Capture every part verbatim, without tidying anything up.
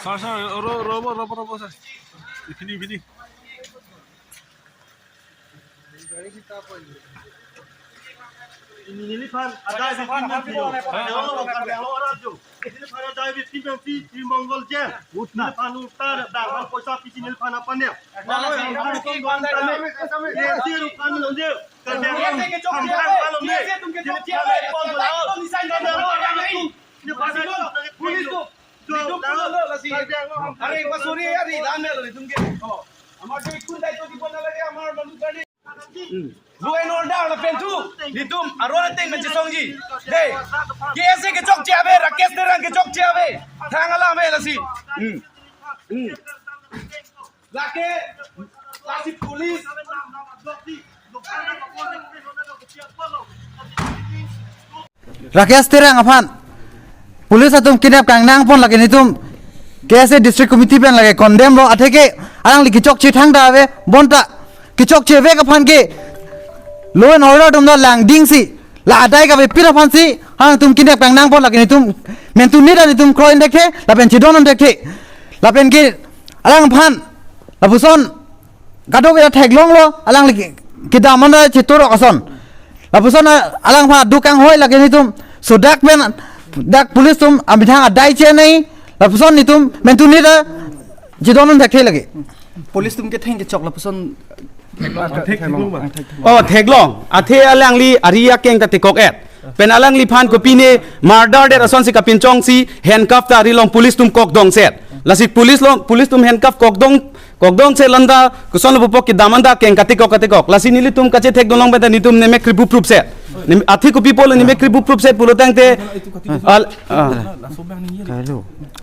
Sir, sir, ro-, robo, robo, robo, sir. Ipini, ipini. Ini niliphan adai victim pensi. Hello, Karbi Anglong arat jo. Niliphan adai victim pensi, Sri Mongol Jain. Niliphan utar, dang, poisa pisi niliphan aphan ya. Karbi Anglong, Karbi Anglong. Law and order lapen thu nelitum aron ateng kachesongji. Dei, K S A kechokche ave, Rakesh Terang kechokche ave. Thang alam ave lasi. Hmm. Hmm. Lake, lasi police. Rakesh Terang aphan police atum kidnap kangnang pon lake nelitum K S A District Committee pen lake condemn lo, atheke alangli kechokche thangta ave, bonta kechokche vek aphan ke law and order atum ta langdingsi la adai kavepin aphansi alangtum kidnap kangnang pon lake nelitum mentu nita nelitum kroi thekthe lapen chedon thekthe lapen ke alangphan lapuson kadokave theklonglo, alangli kedam anta chetorok ason. Lapuson a-, alangphan aduk kanghoi lake nelitum sudak pen dak police atum amethang adai chenei, lapuson nelitum mentu nita chedon thekthe lake. Police atum ketheng kechok lapuson. Oh, theklong. Athe alangli ari akeng ta tekok-et. Pen alangliphan kopine murder det asonsi kapinchongsi handcuff ta ari along police atum kokdongset. Lasi police along, police atum handcuff kokdong, kokdongset lanta koson lo pupo kedam anta keng katekok katekok. Lasi nelitum kachethekdunlong penta nelitum nemek kripuprup set. Nem-, athe kopi pulo nemek kripuprup set pulo tangte al-, ah.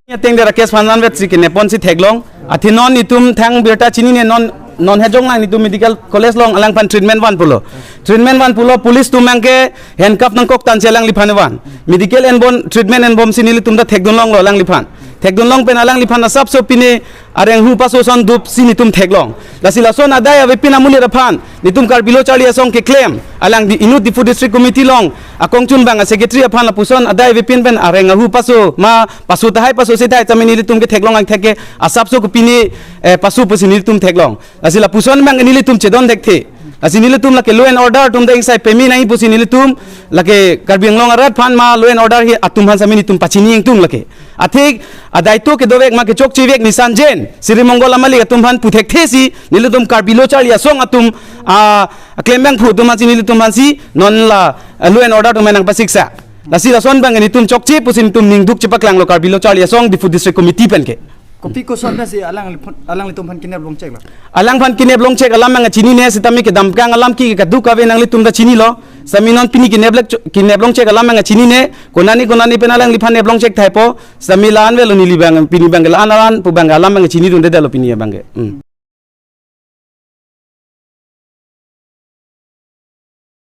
Ateng de Rakesh aphan anvetsi kidnap ponsi theklong. Athe non nelitum thang birta chinine non, non Hejong nang nelitum medical college along alangphan treatment van pulo. Treatment van pulo police atum abangke handcuff nangkok tansi alangliphan van. Medical enbom treatment enbomsi nelitum ta thekdunlonglo alangliphan. Thekdunlong pen alangliphan asapso pine areng hu paso ason dupsi nelitum theklong. Lasi lason adai avepin amonit aphan nelitum Karbi Lo Charli Asong keklem alangli inut Diphu District Committee along akongchun abang a-secretary aphan lapuson adai avepin pen areng ahu paso ma paso tahai paso sethai tame nelitum kethekdunlong atheke asapso kopine, eh, paso pusi nelitum theklong. Lasi lapuson abang nelitum chedon thekthe. Lasi nelitum lake law and order atum ta ingsai peme nangji pusi nelitum lake Karbi Anglong arat aphan ma law and order atum aphan sami nelitum pachini ingtung lake. Athe adai to kedovek ma kechokche vek Nisan Jain, Sri Mongol Amalik atum aphan puthekthesi nelitum Karbi Lo Charli Asong atum, ah, klembangphu atum aphansi nelitum aphansi non la, ah, law and order atum nangpasiksa. Lasi lason abang nelitum chokche pusi nelitum ningduk chepaklanglo Karbi Lo Charli Asong Diphu District Committee pen ke. Kopi koson nasi alangliphan, alanglitum aphan kidnap longcheklo? Alangphan kidnap longchek alam abang chinine, sitame kedamkang alam ke kadokave nanglitum ta chinilo. Sami non pini kidnap lek-, kidnap longchek alam abang chinine, konani konani pen alangliphan nap longchek thaipo, sami la-an avelo neli abang, pini abang la-an alam pu abang alam abang chinidundedetlo pini abang ke. Hmm.